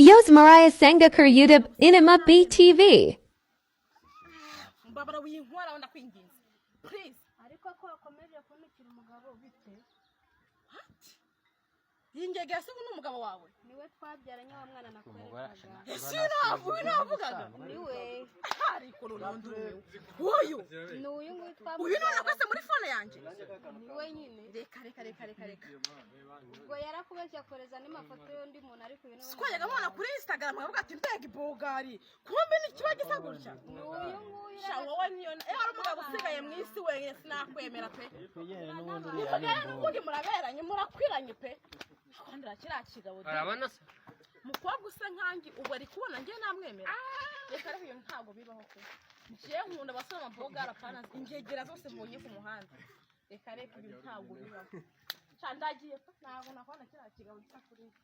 Yos Mariah Senga Kur YouTube Inema BTV. Mbabara winkora, ndakwinginze, please. Ariko ko wakomeje kuntukira umugabo, bite? What? Yingegera se ubu ni umugabo wawe? Niwe twabyaranye, wa mwana nakwerekaga. Ese uyu navugaga? Niwe. Ariko noneho ndumiwe, uyu Ni uyu nguyu. Uyu none akoze muri phone yanjye. Niwe nyine. Reka, reka, reka, reka, reka. Ubwo yarakubeshye, akoreza andi mafoto y'undi muntu, ariko uyu niwe. Twajyaga mubona kuri Instagram nkavuga ati: "Mbega ibogari!" Kumbe ni kiba gisa gutya. Ni uyu nguyu. Sha, wowe niyo iyo hari umugabo usigaye mu isi wenyine, sinakwemera pe. Twigere n'ubundi, uriya ni Nimugere imboga. N'ubundi muraberanye, murakwiranye pe. Akondera kiriya kigabo de. Urabona se? Umukobwa usa nkanjye ubu ari kubona njye namwemera? Reka reka, iyo ntabwo bibaho pe. Njye nkunda abasore amabogari, apana ingegera zose mbonye ku muhanda. Reka reka, ibi ntabwo bibaho. Sha, ndagiye pe, ntabwo nakubona kiriya kigabo gisa kuriya.